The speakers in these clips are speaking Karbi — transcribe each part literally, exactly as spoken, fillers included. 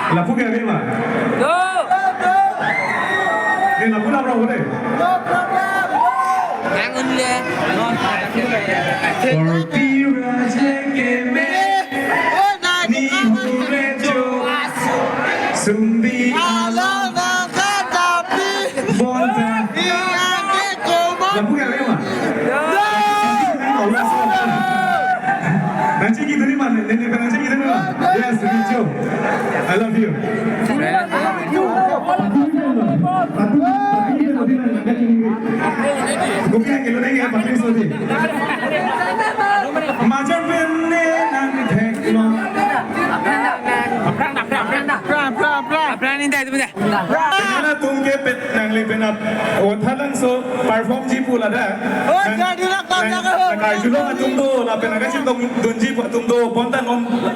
Lapu ke ave ma? Do. Ne lapu na bro, boleh? Yang unle. Korpi raje keme, ni hure jo, sumbi along nangkatapi, bonta. Lapu ke ave ma? Nangchingki dun-i ma, ne, ne, ne nangchingki dun-i ma? Yes, Richo. I love you. Kopi yang kilo nengke, pakai sodi. Majar penne nang thek lo. Apran, apran, apran. Apran, apran, apran. Apran, ini dah, itu dah. Nana tum ke pet nangli penap. O thalang so perform ji pu lada. Oh, nang, jadi nak nang, nang, nang karjulong atum do, lapen nang kachetongdunji pu atum do, bonta non la,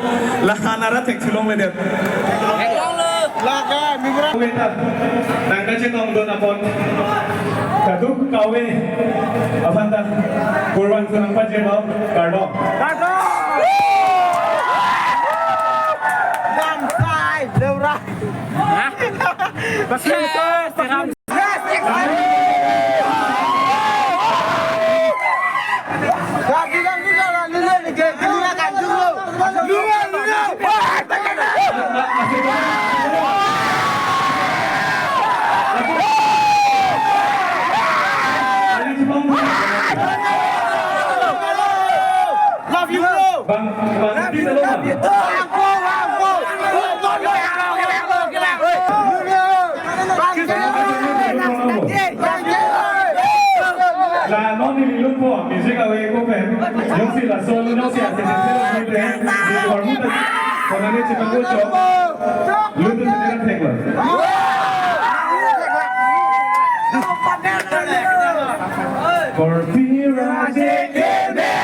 la hanara thek chulongledet. Laga, mimra. Weta, nang kachetongdun apot. Kaduk kave, aphan ta, kurban sunang pajebau, kardom. Kardom! Damsai, leura. Hah? Pakai, pakai. Love you, bro. Bang, bang, kita lo, bang. Bang, bang, bang, bang. La non neli lutpo, music ave ko pen. Jongsi laso alun jongsi ase pen, di hormu ta, konane chepangkucho. Lutpo sendiri thek lo. Korpi raje keme,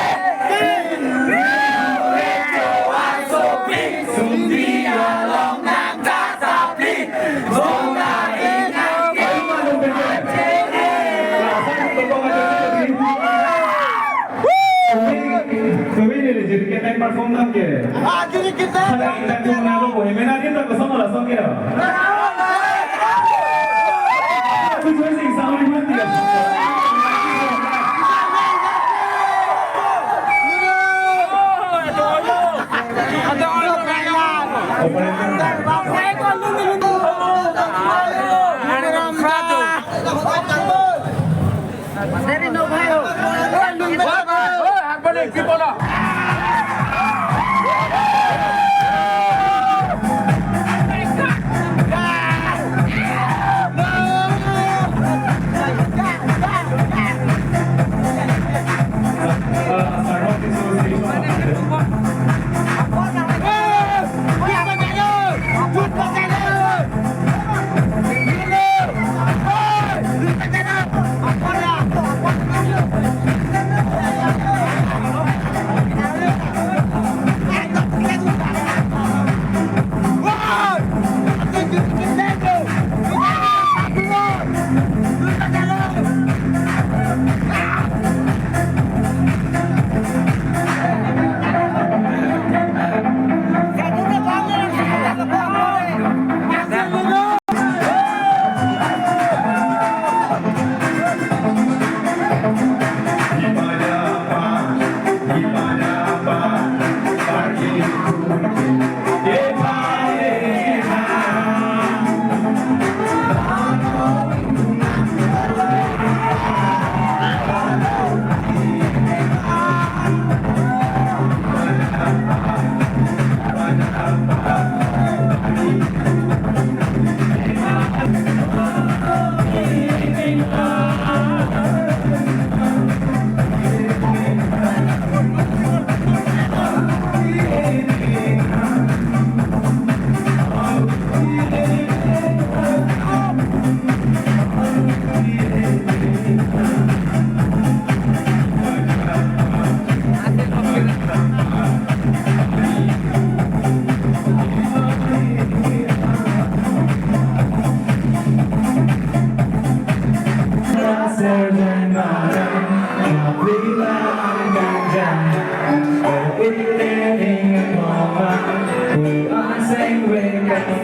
sumbi along nangkatapi, bonta inang ke. Kami, kami ini jadi kita yang perform nang ke. Ah, jadi kita. Sana kita cuma nalo boh, mana dia tak kosong lah song ya. Aku juga sih sama ini dia.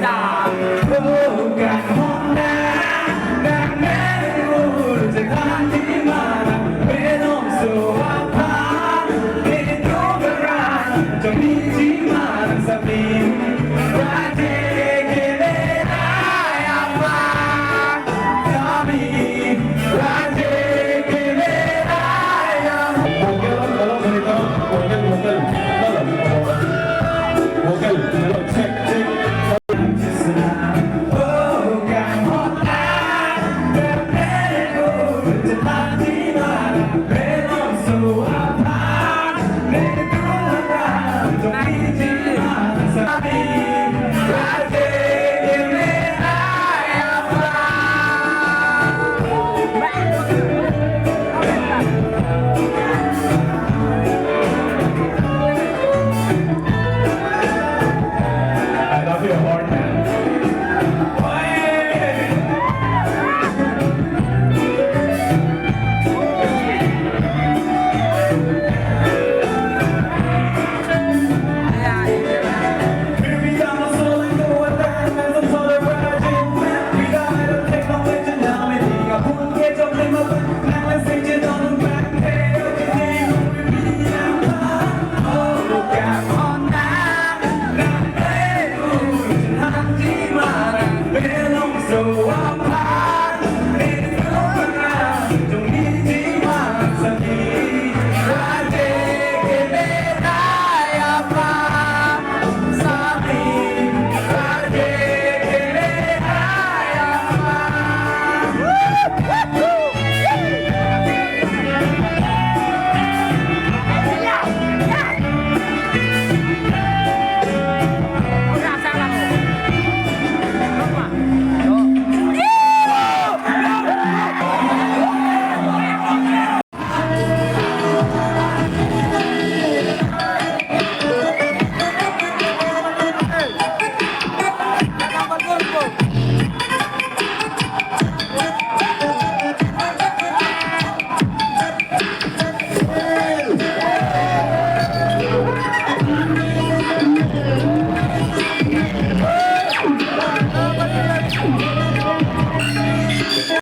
Vocal, vocal, vocal, vocal.